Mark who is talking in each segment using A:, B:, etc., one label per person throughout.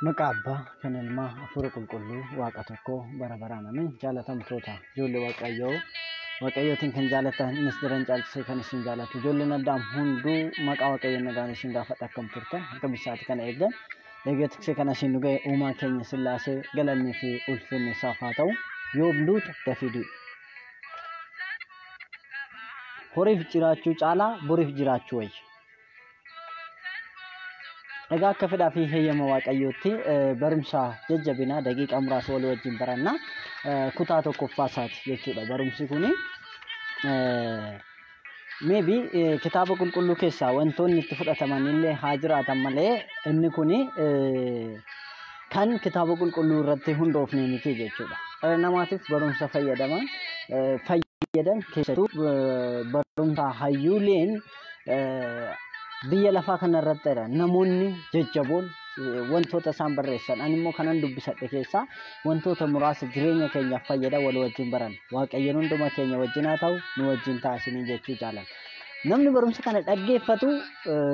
A: Maqaa Abbaa kan Ilmaa Hafuura Qulqulluu Waaqa tokko bara baraan ameen. Jaalatamtoota ijoollee Waaqayyoo Waaqayyootiin kan jaalatan innis daran caalchisee kan isin jaalatu ijoolleen Addaam hunduu maqaa Waaqayyoon nagaan isin gaafadha. Akkam turtan? Akkam isaati kana eegdan? Eegee tiksee kana isin nu ga'e uumaa keenya Sillaasee galannii fi ulfinni isaaf haa ta'u. Yoom duuta dafii du'i. Horiif jiraachuu caalaa boriif jiraachuu wayya. Egaa akka fedhaa fi heeyyama Waaqayyootti barumsa jajjabinaa daqiiqaa muraasa walii wajjin baranna. Kutaa tokkoffaa isaati jechuudha barumsi kuni. Maybe kitaaba qulqulluu keessaa wantoonni itti fudhataman illee haa jiraatan malee inni kuni kan kitaaba qulqulluu irratti hundoofne miti jechuudha. Dhala namaatiif barumsa fayyadaman fayyadan keessattuu barumsa hayyuuleen biyya lafaa kanarratti namoonni jajjaboon wantoota isaan barreessan ani immoo kanan dubbisadhe keessaa wantoota muraasa jireenya keenyaaf fayyadan wal wajjin baran. Waaqayyoon hunduma keenya wajjin haa ta'u, nu wajjin taasisanii jechuu jaalan. Namni barumsa kana dhaggeeffatu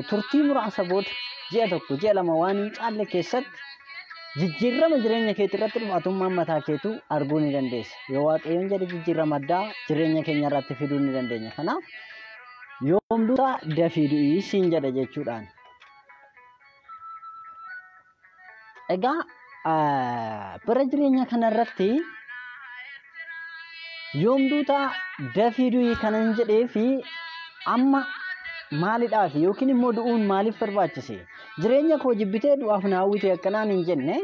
A: turtii muraasa booda ji'a tokko ji'a lama waan hin caalle keessatti jijjiirama jireenya keetii irratti dhufu atummaan mataa keetu arguu ni dandeessa. Yoo Waaqayyoon jedhe jijjiirama addaa jireenya keenya irratti fiduu ni dandeenya. Kanaaf yoom duutaa dafii du'ii siin jedha jechuudhaan. Egaa bara jireenya kanarratti yoom duutaa dafii du'ii kanan jedhee fi amma maalidhaaf yookiin immoo du'uun maaliif barbaachise? Jireenya koo jibbitee du'aaf na hawwite akkanaan hin jenne.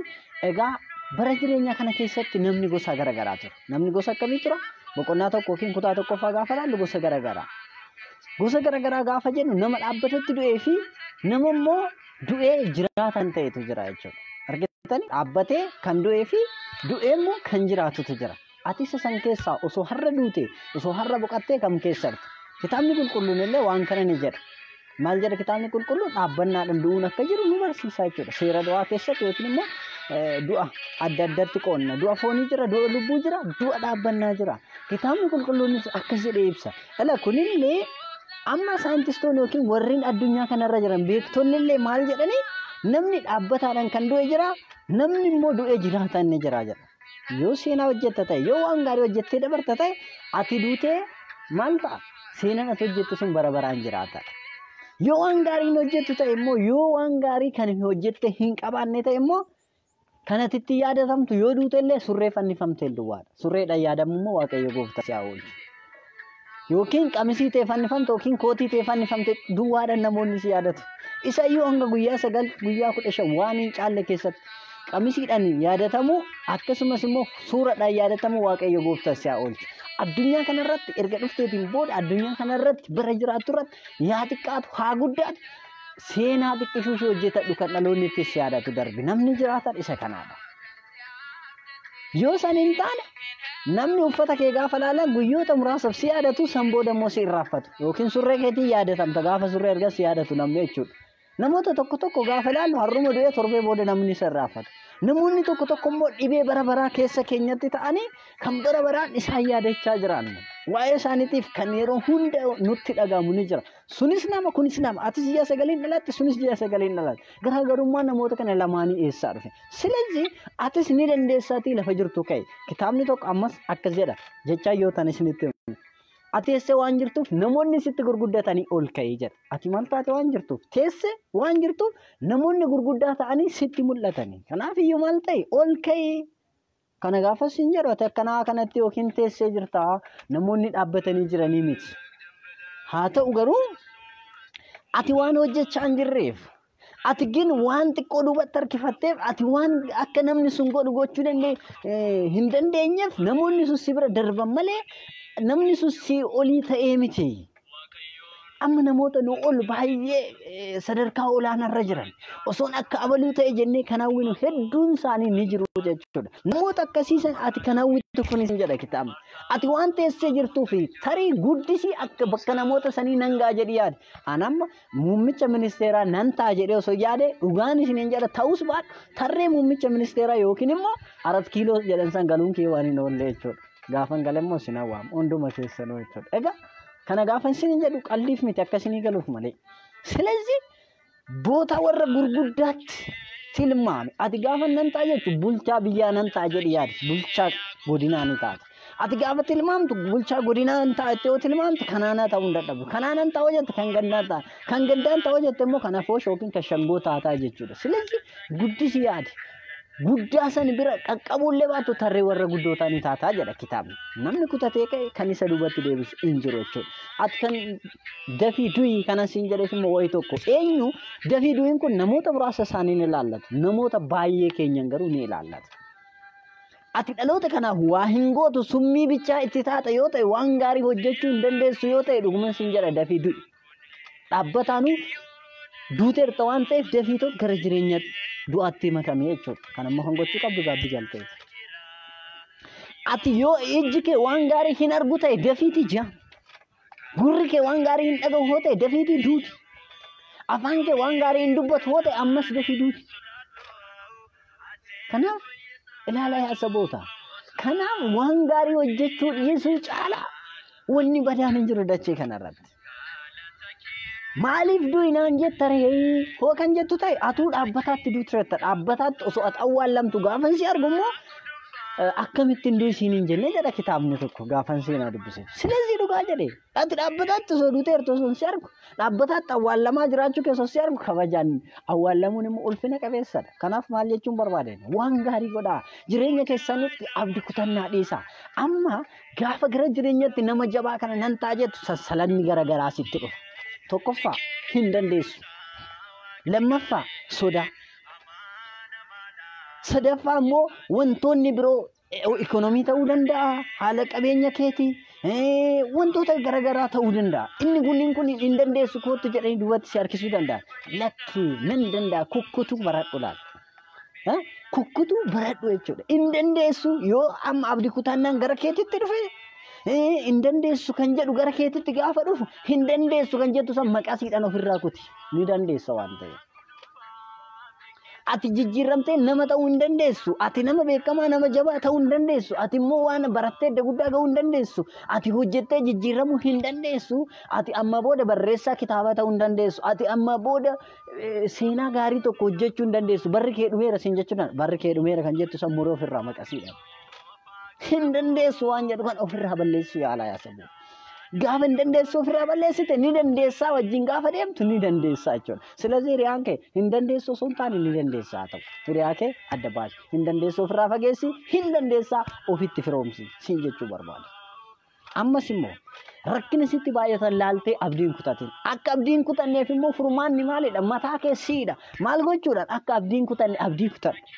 A: Egaa bara jireenya kana keessatti namni gosa garaagaraa tura. Namni gosa akkamii tura? Boqonnaa tokko yookiin kutaa tokkoffaa gaafa ilaallu gosa garaagaraa. Gosa garaagaraa gaafa jennu nama dhaabbatetti du'ee fi nama immoo du'ee jiraatan ta'etu jira jechuudha. Argitanii dhaabbatee kan du'ee fi du'ee immoo kan jiraatutu jira. Ati isa san keessaa osoo har'a duute, osoo har'a boqottee kam keessa jirta? Kitaabni qulqulluun illee waan kana ni jedha. Maal jedha kitaabni qulqulluun? Dhaabbannaadhaan du'uun akka jiru nu barsiisa jechuudha. Seera du'aa keessatti yookiin immoo du'a adda addatti qoonna. Du'a foonii jira, du'a lubbuu jira, du'a dhaabbannaa jira. Kitaabni qulqulluunis akkas jedhee ibsa. Dhala kunillee amma saayintistoonni yookiin warreen addunyaa kanarra jiran beektonni illee maal jedhanii namni dhaabbataadhaan kan du'e jira, namni immoo du'e jiraataan ni jira jedha. Yoo seenaa hojjetta ta'e, yoo waan gaarii hojjettee dabarta ta'e, ati duutee maal ta'a? Seenaan ati hojjettu sun bara baraan jiraata. Yoo waan gaarii hin hojjettu ta'e immoo, yoo waan gaarii kan hojjette hin qabaanne ta'e immoo, kan ati itti yaadatamtu yoo duute illee surree fannifamtee duwwaadha. Surreedhaan yaadamu immoo Waaqayyo gooftaa si haa oolchu. Yookiin qamisii ta'e fannifamte yookiin kootii ta'e fannifamte duwwaadhaan namoonni si yaadatu. Isa iyyuu hanga guyyaa 9 guyyaa 15 waan hin caalle keessatti qamisiidhaan yaadatamu akkasumas immoo suuraadhaan yaadatamu Waaqayyo gooftaa si haa oolchu. Addunyaa kanarratti erga dhufteetiin booda addunyaa kanarratti bara jiraattu irratti yaa xiqqaatu haa guddaatu seenaa xiqqishuu ishee hojjetadhu kan dhaloonni itti si yaadatu darbi. Namni jiraatan isa kanaadha. Yoo san hin taane namni uffata kee gaafa laalan guyyoota muraasaaf si yaadatu, san booda immoo si irraanfatu. Yookiin surree keetiin yaadatamta gaafa surree erga si yaadatu namni jechuudha. Namoota tokko tokko gaafa ilaallu har'uma du'ee torbee booda namni isa irraanfatu. Namoonni tokko tokko immoo dhibee bara baraa keessa keenyatti ta'anii kan bara baraan isaan yaadachaa jiran. Waa'ee isaaniitiif kan yeroo hunda nutti dhagahamu ni jira. Sunis nama kunis nama. Atis ji'a 9 dhalatte sunis ji'a 9 dhalatte. Garaagarummaan namoota kana lamaanii eessaa dhufe? Silazii atis ni dandeessaatii lafa jirtu ka'e. Kitaabni tokko ammas akkas jedha jechaa yoo ta'an isinitti himu. Ati teessee waan jirtuuf namoonni sitti gurguddatanii ol ka'ii jedha. Ati maal taate waan jirtuuf? Teessee waan jirtuuf namoonni gurguddaa ta'anii sitti mul'atanii. Kanaaf iyyuu maal ta'e ol ka'ii. Kana gaafa siin jedhu ati akkanaa kanatti yookiin teessee jirtaa namoonni dhaabbatanii jiranii miti. Haa ta'u garuu ati waan hojjechaa hin jirreef, ati gin waan xiqqoo duubatti harkifatteef, ati waan akka namni sun godhu gochuu hin dandeenyeef namoonni sun si bira darban malee namni sun si olii ta'ee miti. Amma namoota nu ol baay'ee sadarkaa olaanaarra jiran osoon akka abaluu ta'e jennee kan hawwinu hedduun isaanii ni jiru jechuudha. Namoota akkasiisan ati kan hawwitu kunis jedha kitaabni. Ati waan teessee jirtuu fi tarii guddisii akka bakka namoota sanii nan ga'a jedhi yaade. Ani amma muummicha ministeeraa nan ta'a jedhee osoo yaade dhugaan isiniin jedha ta'us baadhu tarree muummicha ministeeraa yookiin immoo 4 kiiloo jedhan san galuun kee waan hin oolle jechuudha. Gaafan gale immoo isin hawwaama hunduma keessanuu jechuudha. Egaa kana gaafa isin jedhu qalliif miti akka isinii galuuf malee. Silezi boota warra gurguddaatti tilmaame. Ati gaafa nan ta'a jechuun bulchaa biyyaa nan ta'a jedhi yaadi. Bulchaa godinaa ni taata. Ati gaafa tilmaamtu bulchaa godinaa nan ta'a jettee yoo tilmaamtu kanaanaa ta'uu hin dadhabu. Kanaanan ta'uu jette kan gandaan ta'a. Kan gandaan ta'uu jette immoo kan afoosh yookiin kan shangoo taataa jechuudha. Silezi guddisi yaadi. Guddaa san bira qaqqabuullee baattu tarree warra guddootaa ni taataa jedha kitaabni. Namni kutatee ka'e kan isa duubatti deebisu hin jiru jechuudha. Ati kan dafii du'i kanan siin jedheef immoo wayi tokko eenyu dafii du'iin kun namoota muraasa isaanii ni ilaallatu. Namoota baay'ee keenyan garuu ni ilaallatu. Ati dhaloota kanaaf waa hin gootu summii bichaa itti taata yoo ta'e waan gaarii hojjechuu hin dandeessu yoo ta'e dhuguma siin jedha dafii du'i. Dhaabbataanuu duuteerta waan ta'eef dafii tokko gara jireenya du'aatti makamee jechuudha. Kan ammoo kan gochuu qabdu gaabbii jalteeti. Ati yoo ijji kee waan gaarii hin argu ta'e dafiitii jira. Gurri kee waan gaarii hin dhagahu yoo ta'e dafiitii duuti. Afaan kee waan gaarii hin dubbatu yoo ta'e ammas dafii duuti. Kanaaf ilaalaa yaa saboota. Kanaaf waan gaarii hojjechuu dhiisuu caalaa wanni badaan hin jiru dachee kanarratti. Maaliif du'i naan jetta ree? Hoo kan jettu ta'e atuu dhaabbataatti duutiretta. Dhaabbataatti osoo ati awwaallamtu gaafan si argu immoo akkamittiin du'i siin hin jenne jedha kitaabni tokko gaafan seenaa dubbise. Silezi dhugaa jedhe. Ati dhaabbataatti osoo duuteertu osoo si argu dhaabbataatti awwaallamaa jiraachuu kee osoo si argu kabajaan awwaallamuun immoo ulfina qabeessadha. Kanaaf maal jechuun barbaadeen waan gaarii godhaa jireenya keessanitti abdii kutannaa dhiisaa. Amma gaafa gara jireenyatti nama jabaa kana nan ta'a jettu sassalanni garaagaraa sitti dhufa. Tokkoffaa hin dandeessu. Lammaffaa sodaa. Sadaffaa immoo wantoonni biroo ikoonoomii ta'uu danda'a, haala qabeenya keetii, wantoota garaagaraa ta'uu danda'a. Inni kunniin kun hin dandeessu kootu jedhanii duubatti si harkisuu danda'a. Lakkii nan danda'a kukkutuu baradhu laata. Kukkutuu baradhu jechuudha. Hin dandeessu yoo amma abdii kutannaan gara keetitti dhufe. Hin dandeessu kan jedhu gara keetitti gaafa dhufu hin dandeessu kan jettu san maqasiidhaan ofirraa kuti. Ni dandeessa waan ta'eef. Ati jijjiiramtee nama ta'uu hin dandeessu. Ati nama beekamaa nama jabaa ta'uu hin dandeessu. Ati immoo waan barattee edda guddaa ga'uu hin dandeessu. Ati hojjettee jijjiiramuu hin dandeessu. Ati amma booda barreessaa kitaabaa ta'uu hin dandeessu. Ati amma booda seenaa gaarii tokko hojjechuu hin dandeessu. Barri kee dhumeera siin jechuudhaan barri kee dhumeera kan jettu san muree ofirraa maqasiidhaan. Hin dandeessu waan jedhu kan ofirraa balleessuu yaalaa yaa sabu. Gaafa hin dandeessu ofirraa balleessite ni dandeessaa wajjin gaafa deemtu ni dandeessaa jechuudha. Silazii hiriyaan kee hin dandeessu osoo hin taane ni dandeessaa ta'u. Hiriyaa kee adda baasi. Hin dandeessu ofirraa fageessi, hin dandeessaa ofitti firoomsi siin jechuu barbaada. Ammas immoo rakkina sitti baay'atan laaltee abdiin kutatin. Akka abdiin kutanneef immoo furmaanni maalidha? Mataa kee siidha. Maal gochuudhaan akka abdiin kutanne abdii kutadhu.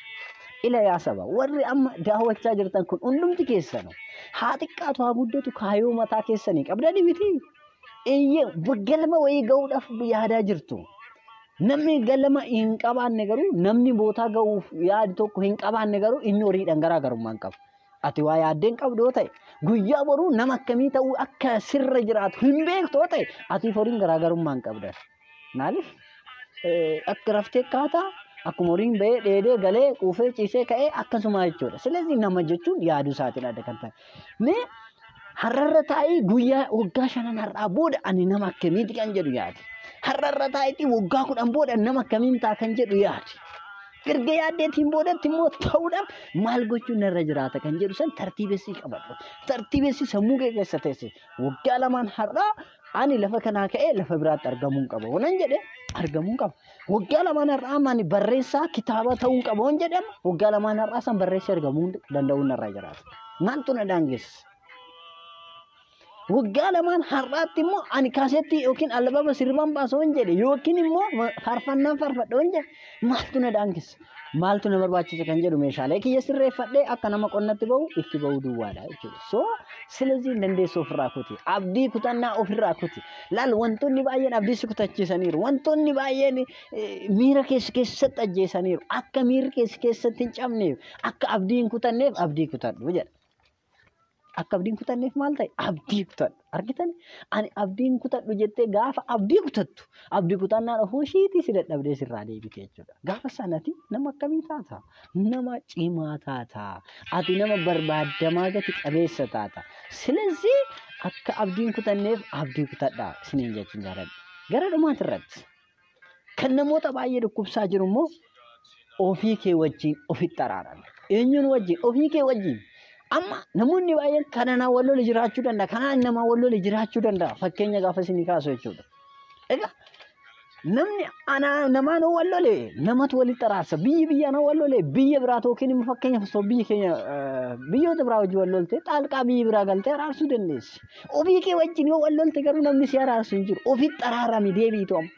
A: Ila yaa saba warri amma daawwachaa jirtan kun hundumti keessanu haa xiqqaatu haa guddatu kaayoo mataa keessanii qabdanii miti. Eeyyee galma wayii ga'uudhaaf yaadaa jirtu. Namni galma hin qabaanne garuu namni bootaa ga'uuf yaadu tokko hin qabaanne garuu inni horiidhaan garaagarummaa hin qabu. Ati waa yaaddee hin qabdu yoo ta'e guyyaa boruu nama akkamii ta'uu akka sirra jiraatu hin beektu yoo ta'e atiif horiin garaagarummaa hin qabdan. Maaliif akka raftee kaataa akkuma horiin ba'ee dheedee galee quufee ciisee ka'ee akkasuma jechuudha. Silezi nama jechuun yaaduu isaatiin adda kan ta'e. Mee har'arra taa'ii guyyaa waggaa 5 har'aa booda ani nama akkamiiti kan jedhu yaadi. Har'arra taa'iitii waggaa 10 booda nama akkamiin ta'a kan jedhu yaadi. Erga yaaddeetiin boodatti immoo ta'uudhaaf maal gochuun narra jiraata kan jedhu san tartiibessii qabadhu. Tartiibessii sammuu kee keessa teesse. Waggaa 2 har'aa ani lafa kanaa ka'ee lafa biraatti argamuu qaba. Wanan jedhe argamuu qaba. Waggaa 2 har'aa ani barreessaa kitaaba ta'uu qaba waan jedhama. Waggaa 2 har'aa san barreessee argamuu danda'uun narra jiraata. Maaltu na daangessa? Waggaa 2 har'aatti immoo ani kaasetti yookiin albama sirbaan baasa waan jedhe yookiin immoo faarfannaan faarfadha waan jedhe maaltu na daangessa? Maaltu na barbaachisa kan jedhu meeshaalee kiyya sirreeffadhee akka nama qonnatti bahu itti bahuu duwwaadha jechuudha. So silazii hin dandeessu ofirraa kuti. Abdii kutannaa ofirraa kuti. Laal, wantoonni baay'een abdii si kutachiisaniiru. Wantoonni baay'een miira keessa keessatti ajjeesaniiru. Akka miirri keessa keessatti hin cabneef, akka abdii hin kutanneef abdii kutadhu jedha. Akka abdiin kutanneef maal ta'e? Abdii kutadhu. Argitan, ani abdiin kutadhu jettee gaafa abdii kutattu, abdii kutannaan ofuu ishiitii si dadhabdee sirraa deebite jechuudha. Gaafa sanatti nama akkamii taata? Nama cimaa taata. Ati nama barbaadamaa gati qabeessa taata. Silazii akka abdiin kutanneef abdii kutadhaa isiniin jechuun jaaladha. Gara dhumaati irratti kan namoota baay'ee dhukkubsaa jiru immoo ofii kee wajjin ofitti araarame. Eenyuun wajjin? Ofii kee wajjin. Amma namoonni baay'een kana naa wal lole jiraachuu danda'a. Kanaan namaa wal lole jiraachuu danda'a. Fakkeenya gaafa isinii kaasu jechuudha. Egaa namni anaa namaan wal lole namatu walitti araarsa. Biyyi biyyaan wal lole biyya biraa yookiin immoo fakkeenyaaf osoo biyyi keenya biyyoota biraa wajjin wal lolte xaalqaa biyyi biraa galtee araarsuu dandeessi. Ofii kee wajjin yoo wal lolte garuu namni si araarsu hin jiru. Ofitti araarami deebiitu amma.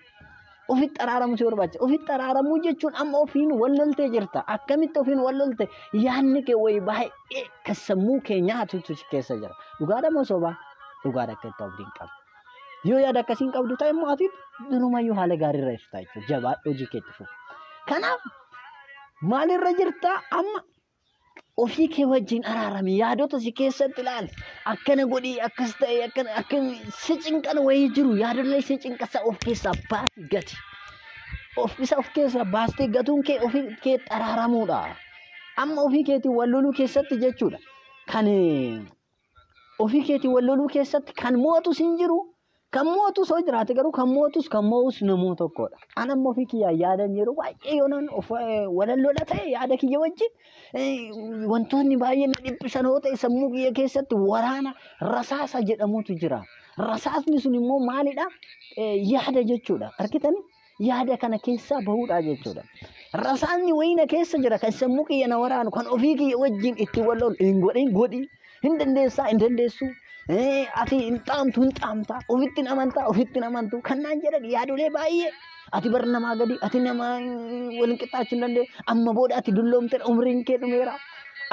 A: Ofitti araaramuu si barbaachisa. Ofitti araaramuu jechuun amma ofiin wal loltee jirta. Akkamitti ofiin wal lolte? Yaadni kee wayii baay'ee kan sammuu kee nyaatutu si keessa jira. Dhugaadha moo sobaa? Dhugaadha akka itti abdiin qabu. Yoo yaada akkasiin qabdu ta'e immoo ati durumayyuu haala gaariirra jirta jechuudha. Jabaadhu, hojii keetti fufu. Kanaaf maalirra jirta amma? Ofii kee wajjin araarami, yaadota si keessatti ilaali. Akkana godhii, akkas ta'e, akkana akka si cinqan wayii jiru, yaadolee si cinqasa of keessaa baasi gati. Of isa of keessaa baastee gatuun kee ofii kee araaramuudha. Amma ofii keetiin wal loluu keessatti jechuudha. Kan ofii keetiin wal loluu keessatti kan mootus hin jiru. Kan mootus hoo jiraate garuu kan mootus kan mo'us namoo tokkodha. An amma ofii kiyyaa yaadan yeroo baay'ee yoo nan of walallola ta'e yaada kiyya wajjin wantoonni baay'een na dhiphisan hoo ta'e sammuu kiyya keessatti waraana rasaasa jedhamutu jira. Rasaasni sun immoo maalidha? Yaada jechuudha. Argitanii? Yaada kana keessaa bahuudha jechuudha. Rasaasni wayina keessa jira kan sammuu kiyya na waraanu, kan ofii kiyya wajjin itti wal lolu, hin godhin godhi, hin dandeessaa hin dandeessu. Ati hin xaamtu hin xaamtaa, ofitti hin amantaa ofitti hin amantu kan naan jedhan yaadolee baay'ee. Ati bar namaa gadi, ati nama waliin qixxaachuu hin dandeenye, amma booda ati dulloomteera, umriin kee dhumeera,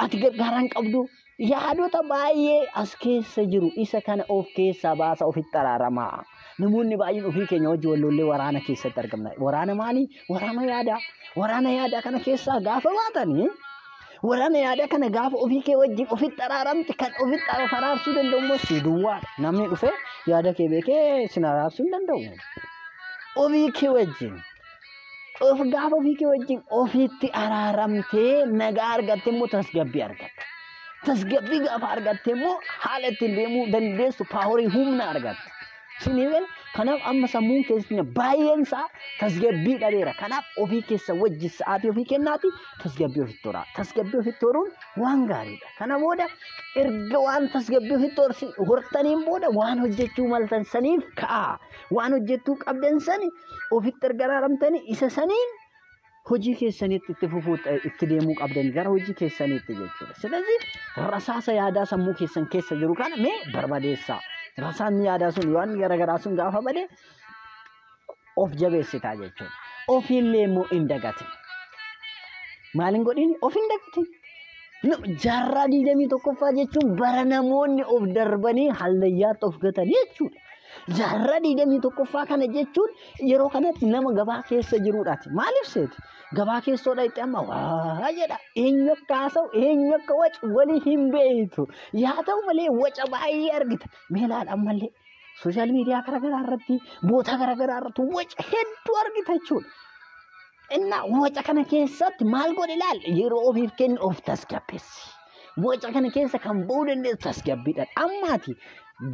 A: ati gargaaraa hin qabdu. Yaadota baay'ee as keessa jiru isa kana of keessaa baasa, ofitti araaramaa. Namoonni baay'een ofii keenya wajjin wal lollee waraana keessatti argamna. Waraana maalii? Waraana yaadaa. Waraana yaadaa kana keessaa gaafa baatanii, waraana yaadaa kana gaafa ofii kee wajjin ofitti araaramte, kan ofitti araarsuu danda'u immoo si duwwaadha. Namni dhufee yaada kee beekee sin araarsuu hin danda'u. Ofii kee wajjin. Of gaafa ofii kee wajjin ofitti araaramtee nagaa argatte immoo tasgabbii argatta. Tasgabbii gaafa argatte immoo haala ittiin deemuu dandeessu, paaworii, humna argatta. Sinii gala. Kanaaf amma sammuun keenya baay'een isaa tasgabbii dhabeera. Kanaaf ofii keessa wajjin sa'aatii ofii kennaati tasgabbii ofitti horaa. Tasgabbii ofitti horuun waan gaariidha. Kana booda erga waan tasgabbii ofitti hortaniin booda waan hojjechuu maltan saniif ka'aa. Waan hojjechuu qabdan sani ofitti erga araaramtanii isa saniin hojii keessanitti itti fufuu, itti deemuu qabdan gara hojii keessaniitti jechuudha. Silazii rasaasa yaadaa sammuu keessan keessa jiru kana mee barbadeessaa. Rasaasni yaadaa sun waan garaagaraa sun gaafa bade of jabeessitaa jechuudha. Ofiillee immoo hin dagatin. Maal hin godhin? Of hin dagatin. Jaarraa 21ffaa jechuun bara namoonni of darbanii hallayyaatti of gatanii jechuudha. Jaarraa 21ffaa kana jechuun yeroo kanatti nama gabaa keessa jiruudhaati. Maaliif seeti? Gabaa keessoodha itti amma waa jedha. Eenyu akka haasa'u, eenyu akka wacu walii hin beektu. Yaa ta'u malee waca baay'ee argita. Mee ilaali, ammallee sooshaal miidiyaa garaagaraa irratti, boota garaagaraa irratti waca hedduu argita jechuudha. Innaa waca kana keessatti maal godhe ilaali? Yeroo ofiif kenni, of tasgabbeessi. Waca kana keessa kan ba'uu dandeessu tasgabbiidhaan. Ammaati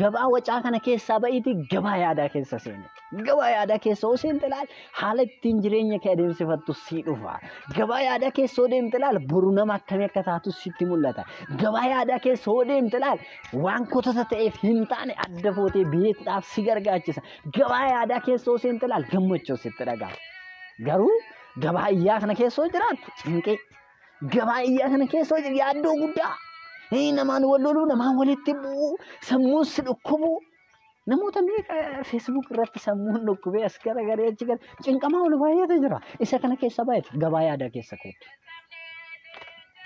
A: gabaa wacaa kana keessaa ba'iitii gabaa yaadaa keessa seeni. Gabaa yaadaa keessa yoo seente ilaali, haala ittiin jireenya kee adeemsifattu sii dhufa. Gabaa yaadaa keessa yoo deemte ilaali, boru nama akkamii akka taatu sitti mul'ata. Gabaa yaadaa keessa yoo deemte ilaali, waan kotota ta'eef hin taane adda footee beekuudhaaf si gargaachisa. Gabaa yaadaa keessa yoo seente ilaali, gammachuu sitti dhaga'ama. Garuu gabaa iyyaa kana keessa yoo jiraattu cinqee. Gabaa iyyaa kana keessa yoo jiraattu yaaddoo guddaa. Namaan wal loluu, namaan walitti bu'uu, sammuun si dhukkubuu. Namoota meeqa Facebook irratti sammuun dhukkubee as garagaree achi gara cinqamaa ol baay'eetu jira. Isa kana keessa baay'eetu gabaa yaadaa keessa kootu.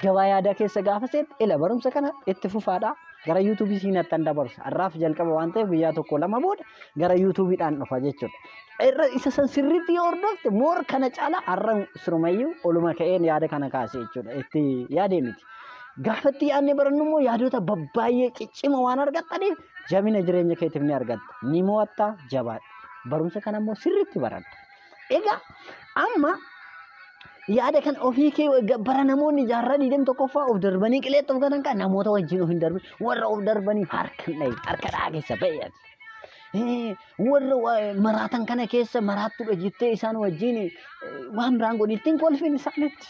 A: Gabaa yaadaa keessa gaafa seetu ila barumsa kana itti fufaadha. Gara yuutuubii siinattan dabarsa. Har'aaf jalqaba waan ta'eef guyyaa tokko lama booda gara yuutuubiidhaan dhufa jechuudha. Irra isa san sirriitti yoo hordofte moor kana caala har'a sirumayyuu oluma ka'een yaada kana kaase jechuudha. Itti yaadee miti. Gaafatti yaadnee barannu immoo yaadota babbaay'ee ciccima waan argattaniif jabina jireenya keetiif ni argatta. Ni mo'atta jabaadha. Barumsa kana immoo sirriitti baradha. Egaa amma yaada kan ofii kee bara namoonni jaarraa 21ffaa of darbanii qileetti of gatan kan namoota wajjin of hin darbin warra of darbanii harka hin dhahin harka dhahaa keessa ba'e ati. Warra maraatan kana keessa maraattudha jettee isaan wajjin waan biraan godhi ittiin kolfin isaanitti.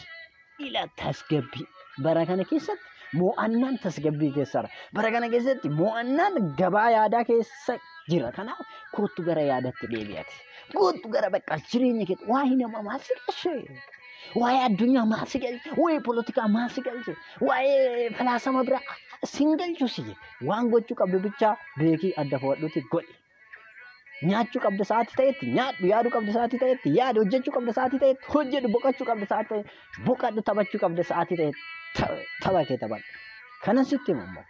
A: Ila tasgabbii bara kana keessatti mo'annaan tasgabbii keessadha. Bara kana keessatti mo'annaan gabaa yaadaa keessa jira. Kanaaf kottu gara yaadatti deebi'ati. Kottu gara bakka jireenya keetti waa'ee namaa maal si galchee? Waa'ee addunyaa maal si galche? Waa'ee polotikaa maal si galche? Waa'ee falaasama biraa sin galchu si. Waan gochuu qabdu bichaa beekii adda fo'adhuuti godhi. Nyaachuu qabda sa'aatii ta'etti nyaadhu, yaaduu qabda sa'aatii ta'etti yaadi, hojjechuu qabda sa'aatii ta'etti hojjedhu, boqochuu qabda sa'aatii ta'etti boqadhu, taphachuu qabda sa'aatii ta'etti tapha kee taphadhu. Kanan sitti himu immoo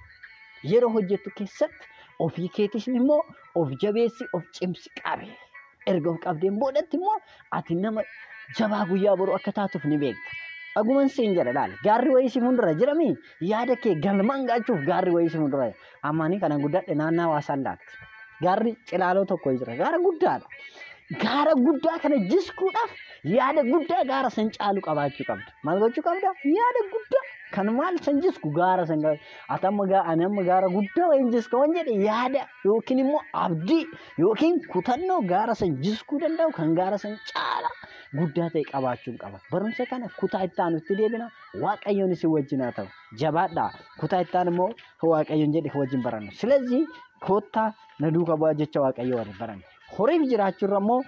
A: yeroo hojjettu keessatti ofii keetis immoo of jabeessi, of cimsi qabi. Erga of qabdeen boodatti immoo ati nama jabaa guyyaa boruu akka taatuuf ni beekta. Dhaguman siin jedha laal gaarri wayii si fuuldura jiramii yaada kee galmaan gaachuuf gaarri wayii si fuuldura jira. Amma ani kana guddadhe naannaa hawaasaan laatti. Gaarri cilaaloo tokko jira. Gaara guddaadha. Gaara guddaa kana jiskuudhaaf yaada guddaa gaara san caalu qabaachuu qabda. Maal gochuu qabda? Yaada guddaa kan maal san jisku gaara san ati amma ani amma gaara guddaa wayiin jiska waan jedhe yaada yookiin immoo abdii yookiin kutannoo gaara san jiskuu danda'u kan gaara san caala guddaa ta'e qabaachuun qaba. Barumsa kana kutaa itti aanutti deebina. Waaqayyoon isin wajjin haa ta'u. Jabaadhaa. Kutaa itti aanu immoo Waaqayyoon jedhe wajjin baranna. Silazii kottaa na duukaa bu'aa jecha Waaqayyoo waliin baranna. Horiif jiraachuurra immoo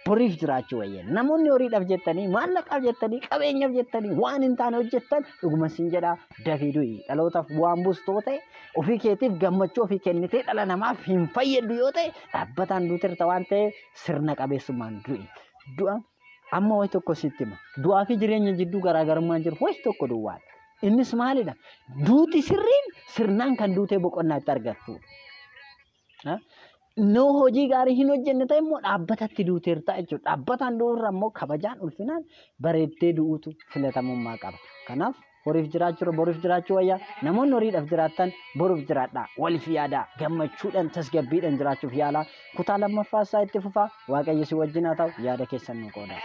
A: boriif jiraachuu wayya. Namoonni horiidhaaf jettanii, maallaqaaf jettanii, qabeenyaaf jettanii waan hin taane hojjettan dhuguma siin jedhaa dafii du'i. Dhalootaaf waan buustu yoo ta'e ofii keetiif gammachuu ofii kennitee dhala namaaf hin fayyaddu yoo ta'e dhaabbataan duutirta waan ta'eef sirna qabeessummaan du'i. Du'a amma wayi tokko sitti hima. Du'aa fi jireenya jidduu garaagarummaan jiru wayi tokko duwwaadha. Innis maalidha? Duuti sirriin sirnaan kan duutee boqonnaa itti argattudha. Noo hojii gaarii hin hojjenne ta'e immoo dhaabbatatti duuteerta jechuudha. Dhaabbataan du'uurra immoo kabajaan ulfinaan bareeddee du'uutu filatamummaa qaba. Kanaaf horiif jiraachuu boriif jiraachuu wayyaa. Namoonni horiidhaaf jiraattan boruuf jiraadhaa. Waliif yaadaa. Gammachuudhaan tasgabbiidhaan jiraachuuf yaalaa. Kutaa lammaffaa isaa itti fufaa. Waaqayyo si wajjin haa ta'u. Yaada keessan nu qoodaa.